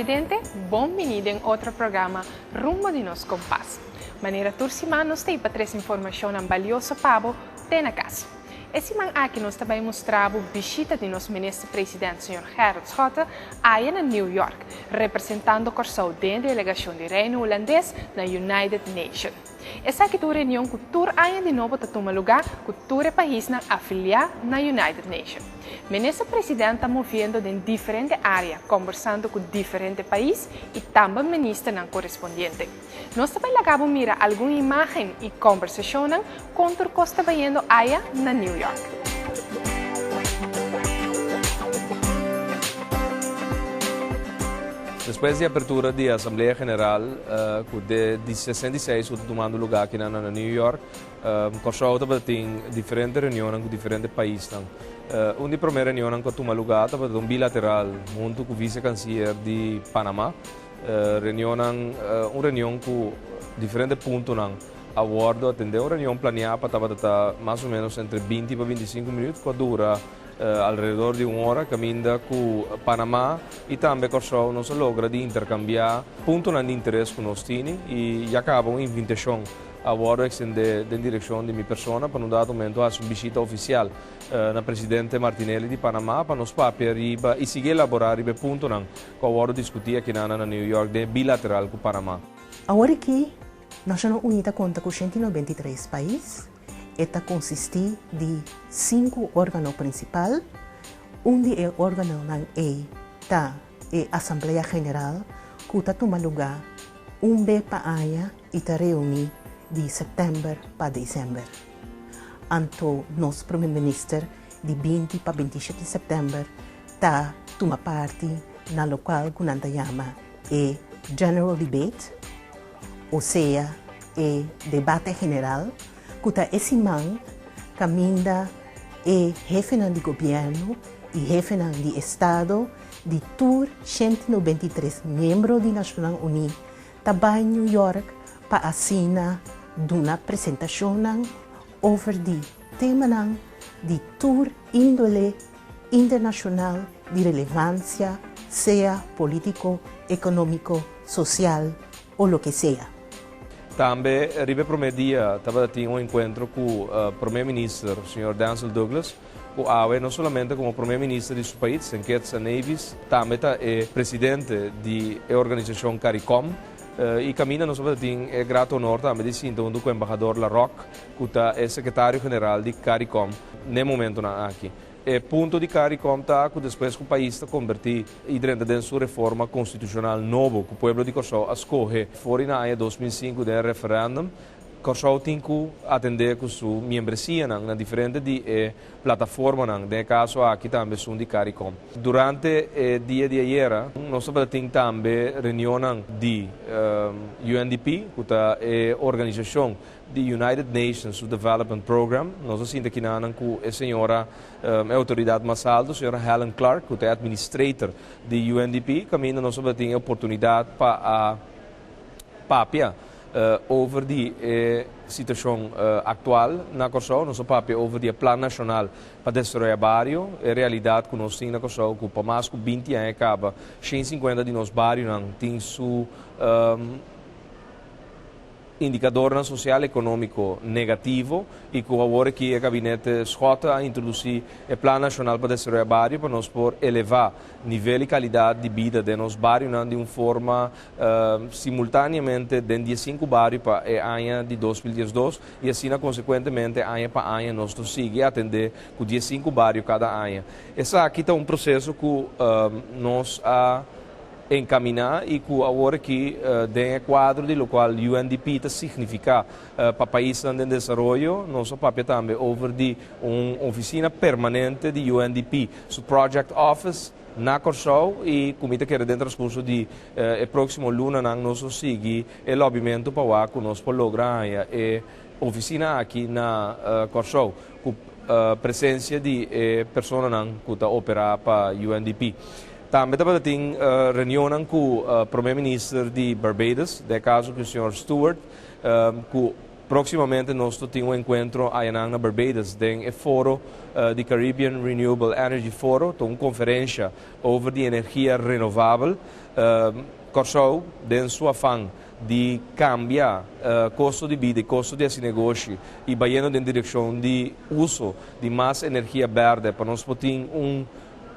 Televidente, bon bini den otro programa Rumbo di nos Kompas. Manera tur siman nos ta pa trese informashon balioso pa bo te na kas. E siman aki nos ta bai mustra bo bishita di nos minister-president, señor Gerrit Schotte, aya na New York, representando Kòrsou den delegashon di Reino Hulandes na United Nations. Esaki ta un reunion ku tur aña di nobo ta tuma lugá ku tur paisnan afiliá na United Nations. Minister-president ta moviendo den diferente área, kombersando ku diferente pais i tambe ministernan korespondiente. Nos ta bai laga bo mira algun imágen i kombersashon kon tur kos ta bayendo aya na New York. Despues di apertura di Asamblea General, ku di 66 ku ta tumando lugá aki na New York, Kòrsou tabatin diferente reunion ku diferente paisnan. Un di promé reunion ku a tuma lugá tabata un bilateral huntu ku vice-kansier di Panamá. Reunion, un reunion ku diferente puntonan a wòrdu atendé. Un reunion planiá pa tabata mas o ménos entre 20 pa 25 minüt, ku a dura alrededor di un ora, kaminda ku Panamá i tambe Kòrsou nos a logra di interkambiá puntonan di interes ku nos tin i ya kaba un invitashon a wòrdu ekstendé den direkshon di mi persona pa un dado momento hasi un bishita ofisial na presidente Martinelli di Panamá pa nos papia riba i sigui elaborá riba e puntonan ku a wòrdu diskutí aki na New York den bilateral ku Panamá. Awor aki, Nashonnan Uní ta konta ku 193 pais. E ta konsistí di sinku órgano prinsipal. Un di e órganonan ei ta e Asamblea General, ku ta tuma lugá un be pa aña i ta reuní di sèptèmber pa desèmber. Anto nos Prome Minister di 20 pa 27 sèptèmber ta tuma parti na lokual ku nan ta yama e General Debate, o sea e debate general, ku ta e siman kaminda e hefenan di gobièrnu i hefenan di estado di tur 193 miembro di Nashonnan Uní ta bai New York pa asina duna presentashonnan over di temanan di tur índole internashonal di relevansia, sea polítiko, ekonómiko, sosial o loke sea. Tambe riba e promé dia tabatin un enkuentro ku Prome Minister, señor Denzil Douglas, ku awe no solamente komo Prome Minister di su pais, Saint Kitts and Nevis, tambe ta e presidente di e organisashon CARICOM, i kaminda nos tabatin e grato honor tambe di sinta huntu ku Embahador La Rocque, ku ta e Sekretario General di CARICOM n'e momentonan aki. E punto di CARICOM ta ku despues ku pais ta konbertí i drenta den su reforma konstitushonal nobo ku pueblo di Kòrsou a skohe for di na aña 2005 den referèndum, Kòrsou tin ku atendé ku su miembresianan na diferente di e plataformanan, den e kaso aki tambe esun di CARICOM. Durante e dia di ayera nos tabatin tambe reunionnan di UNDP, ku ta e organisashon di United Nations su Development Program. Nos a sinta kinanan ku e señora, e outoridat mas altu, señora Helen Clark, ku ta e administrator di UNDP, kaminda nos tabatin e oportunidat pa a papia over di e situashon aktual na Kòrsou. Nos a papia over di e Plan Nashonal pa Desaroyá Bario, e realidat ku nos tin na Kòrsou ku pa mas ku 20 aña kaba, 150 di nos barionan tin su indikadornan sosial ekonómiko negativo i ku awor aki e gabinete Schotte a introdusí e Plan Nashonal pa Desaroyá Bario pa nos por elevá nivel i kalidat di bida den nos barionan di un forma simultáneamente den 15 bario pa e aña di 2012 i asina konsekuentemente aña pa aña nos ta sigui atendé ku 15 bario kada aña. Esaki ta un proseso ku nos a enkaminá i ku awor aki den e kuadro di lokual UNDP ta signifiká pa paisnan den desaroyo, nos a papia tambe over di un ofisina permanente di UNDP, su Project Office na Kòrsou, i ku mi ta kere den transkurso di e próksimo lunanan nos lo sigui e lòbimentu pa wak ku nos por logra haña e ofisina aki na Kòrsou ku presensia di e personanan ku ta operá pa UNDP. Tambe tabatin reunionnan ku Prome Minister di Barbados, den e kaso ku señor Stewart, ku Próximamente nos tin un enkuentro ayanan na Barbados, den e foro di Caribbean Renewable Energy Foro, un konferensia over di energia renovabel. Kòrsou, den su afan di kambia kosto di bida i kosto di hasi negoshi i bayendo den direkshon di uso di mas energia bèrdè pa nos por tin un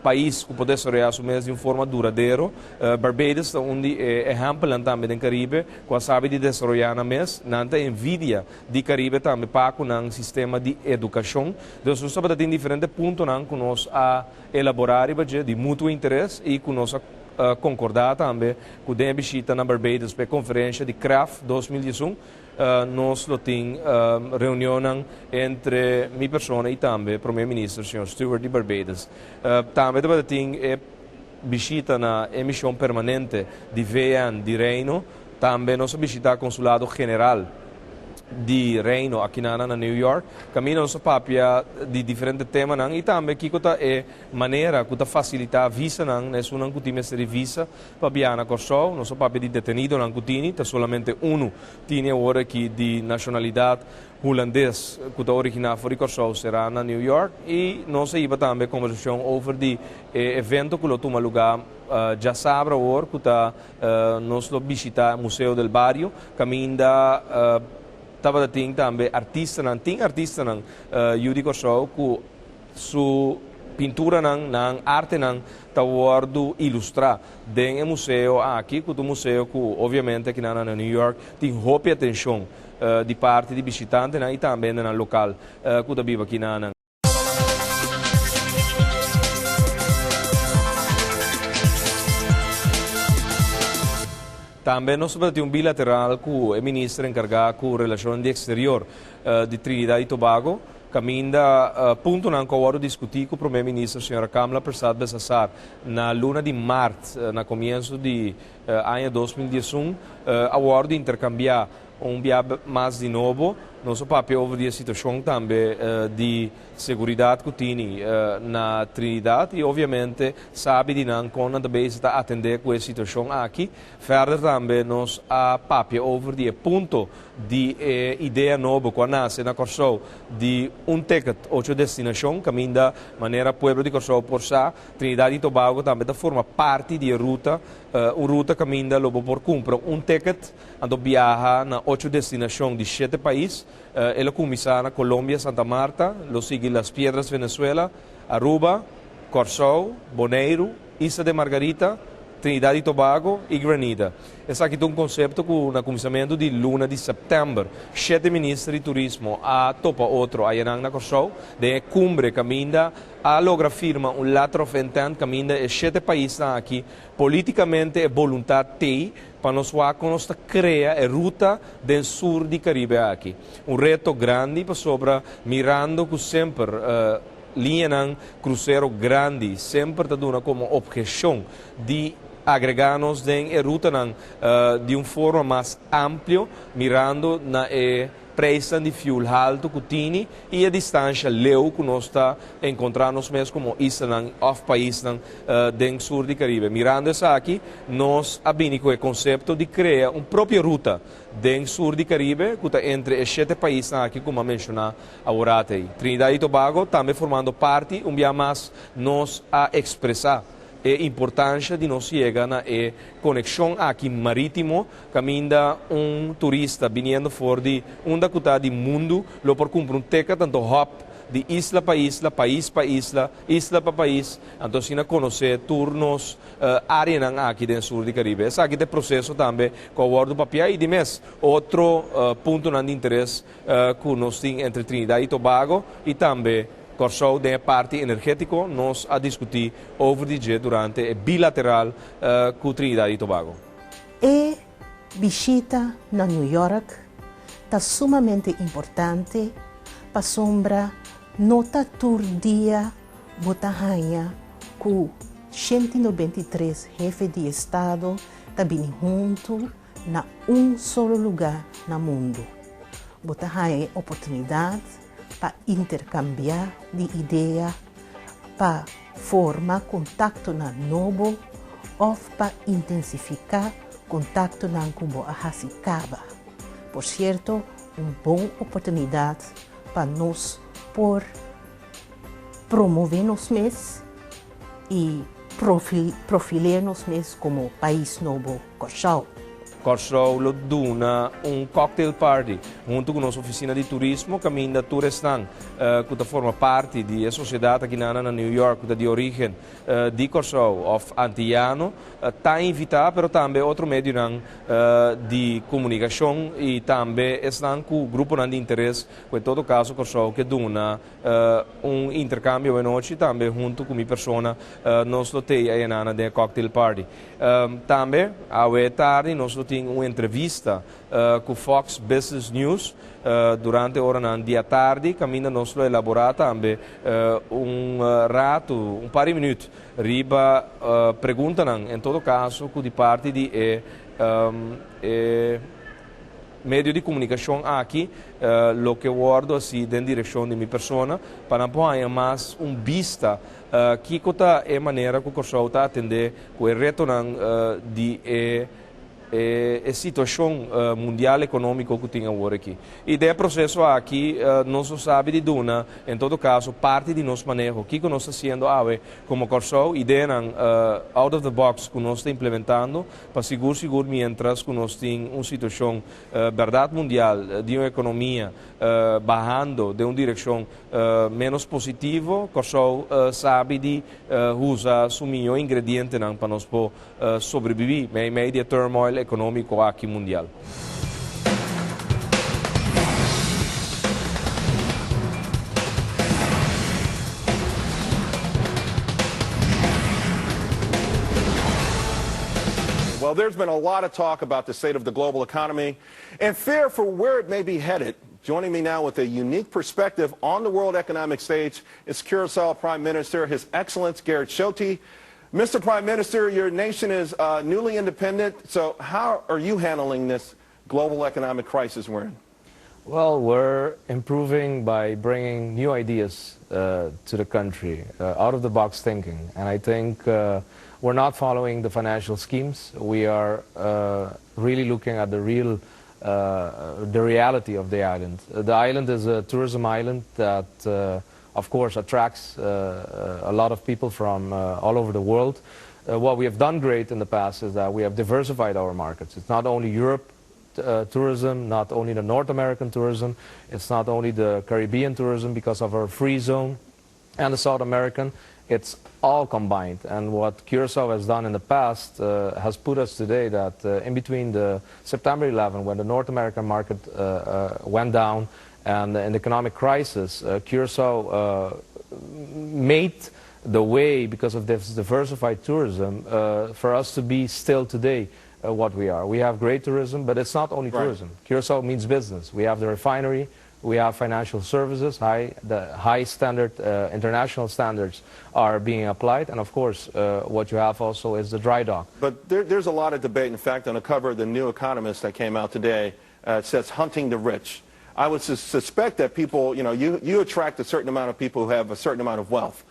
pais ku por desaroyá su mes di un forma duradero. Barbados ta un di e ehèmpelnan tambe den Karibe ku a sabi di desaroyá nan mes. Nan ta envidia di Karibe tambe pa ku nan sistema di edukashon. Dus nos tabata tin diferente puntonan ku nos a elaborá riba dje di mutuo interes i ku nos a konkordá tambe ku den e bishita na Barbados pa e konferensha di CREF 2011 nos lo tin reunionnan entre mi persona i tambe Prome Minister señor Stewart di Barbados. Tambe tabata tin e bishita na e mishon permanente di VN di Reino. Tambe nos a bishitá Konsulado General di Reino akinan na New York. Kaminda nos a papia di diferente temanan i tambe kiko ta e manera ku ta fasilitá visanan na esunnan ku tin mester di visa pa biaha na Kòrsou. Nos a papia di detenidonan ku tini, ta solamente unu tini awor aki di nashonalidat hulandes ku ta originá for di Kòrsou será na New York i nos a hiba tambe kombersashon over di e evento ku lo tuma lugá djasabra awor ku ta nos lo bishitá Museo del Bario kaminda tabata tin tambe artistanan, tin artistanan yu di Kòrsou ku su pinturanan, nan artenan ta wòrdu ilustrá den e museo aki, ku ta un museo ku obviamente akinan na New York tin hopi atenshon di parti di bishitantenan i tambe hendenan lokal ku ta biba akinan. Tambe nos tabata tin un bilateral ku e minister enkargá ku relashonnan di eksterior di Trinidad i Tobago, Kaminda puntonan ku a wòrdu diskutí ku Promé Minister señora Kamla Persad Besasar na luna di mart na komienso di aña 2011 a wòrdu interkambiá un bia mas di nobo. Nos a papia over di e situashon tambe di seguridat ku tini na Trinidad i obviamente sabi di nan kon nan ta bezig ta atendé ku e situashon aki. Verder tambe nos a papia over di e punto di e idea nobo ku a nase na Kòrsou di un ticket ocho destinashon kaminda manera pueblo di Kòrsou por sa Trinidad i Tobago tambe ta forma parti di e ruta, un ruta kaminda lo bo por kumpra un ticket anto biaha na ocho destinashon di shete pais. E lo kuminsá na Colombia, Santa Marta, lo sigui Las Piedras, Venezuela, Aruba, Kòrsou, Boneiru, Isla de Margarita, Trinidad i Tobago i Grenada. Esaki ta un konsepto ku na kuminsamentu di luna di sèptèmber shete minister di turismo a topa otro ayanan na Kòrsou den e kumbre kaminda a logra firma un letter of intent kaminda e shete paisnan aki polítikamente e boluntat t'ei pa nos wak kon nos ta krea e ruta den sur di Karibe aki. Un reto grandi pasobra mirando ku semper Liñanan krusero grandi semper ta duna komo opheshon di agregá nos den e rutanan di un forma mas amplio, mirando na e preisnan di fuel haltu ku tini i e distansha leu ku nos ta enkontrá nos mes komo islanan òf paisnan den sur di Karibe. Mirando esaki, nos a bini ku e konsepto di krea un propio ruta den sur di Karibe ku ta entre e shete paisnan aki ku mi a menshoná Aworatei, Trinidad i Tobago tambe formando parti, un bia mas nos a ekspresá e importansha di nos yega na e konekshon aki marítimo kaminda un turista biniendo for di unda ku ta di mundu lo por kumpra un teka tanto hòp di isla pa isla, pais pa isla, isla pa pais, anto asina konosé tur nos áreanan aki den sur di Karibe. Esaki ta e proseso tambe ku a wòrdu papiá i di mes otro puntonan di interes ku nos tin entre Trinidad i Tobago i tambe Kòrsou den e parti energétiko nos a diskutí over di dje durante e bilateral ku Trinidad i Tobago. E bishita na New York ta sumamente importante pasobra no ta tur dia bo ta haña ku 193 hefe di estado ta bini huntu na un solo lugá na mundu. Bo ta haña e oportunidat pa interkambiá di idea, pa forma kontaktonan nobo òf pa intensifiká kontaktonan ku bo a hasi kaba. Por sierto, un bon oportunidat pa nos por promové nos mes i profil'é nos mes komo pais nobo Kòrsou. Kòrsou lo duna un cocktail party huntu ku nos ofisina di turismo kaminda tur esnan ku ta forma parti di e sosiedat akinana na New York ku ta di orígen di Kòrsou òf antiyano ta invitá pero tambe otro medionan di komunikashon i tambe esnan ku gruponan di interes ku en todo kaso Kòrsou ke duna Un intercambio anochi tambe hunto cu mi persona nos lo tey ayanana den e cocktail party. Tambe awe tardi nos lo tin un entrevista cu Fox Business News durante oranan di atardi caminda nos lo elabora tambe un rato, un par di minuut riba preguntanan en todo caso cu di parti di e e Medio di komunikashon aki lo ke wòrdu hasi den direkshon di mi persona pa nan por haña mas un bista kiko ta e manera ku Kòrsou ta atendé ku e retonan di e e situashon mundial ekonómiko ku tin awor aki. I den e proseso aki nos lo sabi di duna en todo kaso parti di nos maneho kiko nos ta hasiendo awe komo Kòrsou, ideanan out of the box ku nos ta implementando Pa sigur sigur mientras ku nos tin un situashon bèrdat mundial di un ekonomia bahando den un direkshon ménos positivo, Kòrsou sabi di usa su mihó ingredientenan pa nos por sobrebibí meimei di e turmoil ekonómiko aki mundial. Well, there's been a lot of talk about the state of the global economy and fear for where it may be headed. Joining me now with a unique perspective on the world economic stage is Curacao Prime Minister, His Excellence Gerrit Schotte. Mr. Prime Minister, your nation is uh, newly independent, so how are you handling this global economic crisis we're in? Well, we're improving by bringing new ideas uh, to the country, uh, out of the box thinking. And I think uh, we're not following the financial schemes. We are uh, really looking at the real, uh, the reality of the island. The island is a tourism island that, uh, of course, attracts a lot of people from all over the world. what we have done great in the past is that we have diversified our markets. It's not only Europe uh, tourism, not only the North American tourism, it's not only the Caribbean tourism because of our free zone and the South American, it's all combined. And what Curacao has done in the past uh, has put us today that uh, in between the September 11, when the North American market uh, uh, went down and, and the economic crisis, uh, Curacao made the way, because of this diversified tourism, for us to be still today uh, what we are. We have great tourism, but it's not only right. tourism. Curacao means business. We have the refinery, we have financial services, high, the high standard, uh, international standards are being applied. And of course, uh, what you have also is the dry dock. But there, there's a lot of debate. In fact, on the cover of the New Economist that came out today, uh, it says hunting the rich. I would su suspect that people, you know, you, you attract a certain amount of people who have a certain amount of wealth.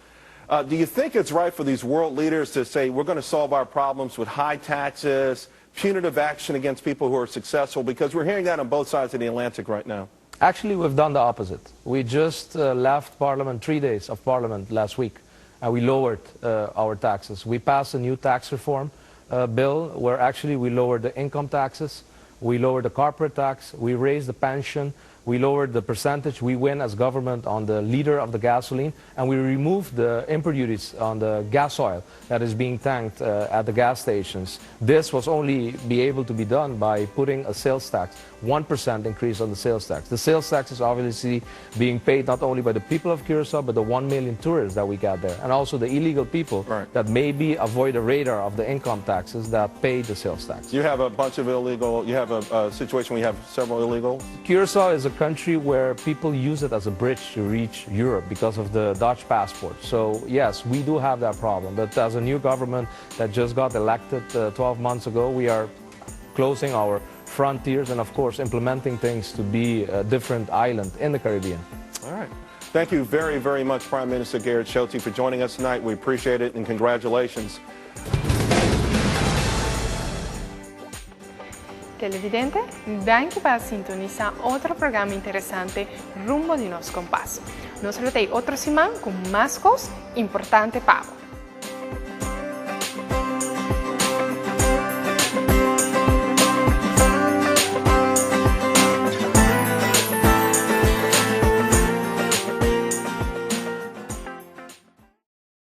Uh, do you think it's right for these world leaders to say we're going to solve our problems with high taxes, punitive action against people who are successful? Because we're hearing that on both sides of the Atlantic right now. Actually, we've done the opposite. We just uh, left Parliament, three days of Parliament last week, and we lowered uh, our taxes. We passed a new tax reform uh, bill where actually we lowered the income taxes, we lowered the corporate tax, we raised the pension, we lowered the percentage we win as government on the liter of the gasoline, and we removed the import duties on the gas oil that is being tanked uh, at the gas stations. This was only be able to be done by putting a sales tax, 1% increase on the sales tax. The sales tax is obviously being paid not only by the people of Curacao, but the 1 million tourists that we got there, and also the illegal people right. that maybe avoid the radar of the income taxes that pay the sales tax. You have a bunch of illegal, you have a, a situation where you have several illegal? Curacao is a country where people use it as a bridge to reach Europe because of the Dutch passport. So yes, we do have that problem. But as a new government that just got elected uh, 12 months ago, we are closing our frontiers and of course implementing things to be a different island in the Caribbean. All right. Thank you very, very much, Prime Minister Gerrit Schotte, for joining us tonight. We appreciate it and congratulations. Televidente, danki pa sintonisa otro programa interesante Rumbo di Nos Kompas. Nos lo tin otro siman cu mas cos importante pa bo.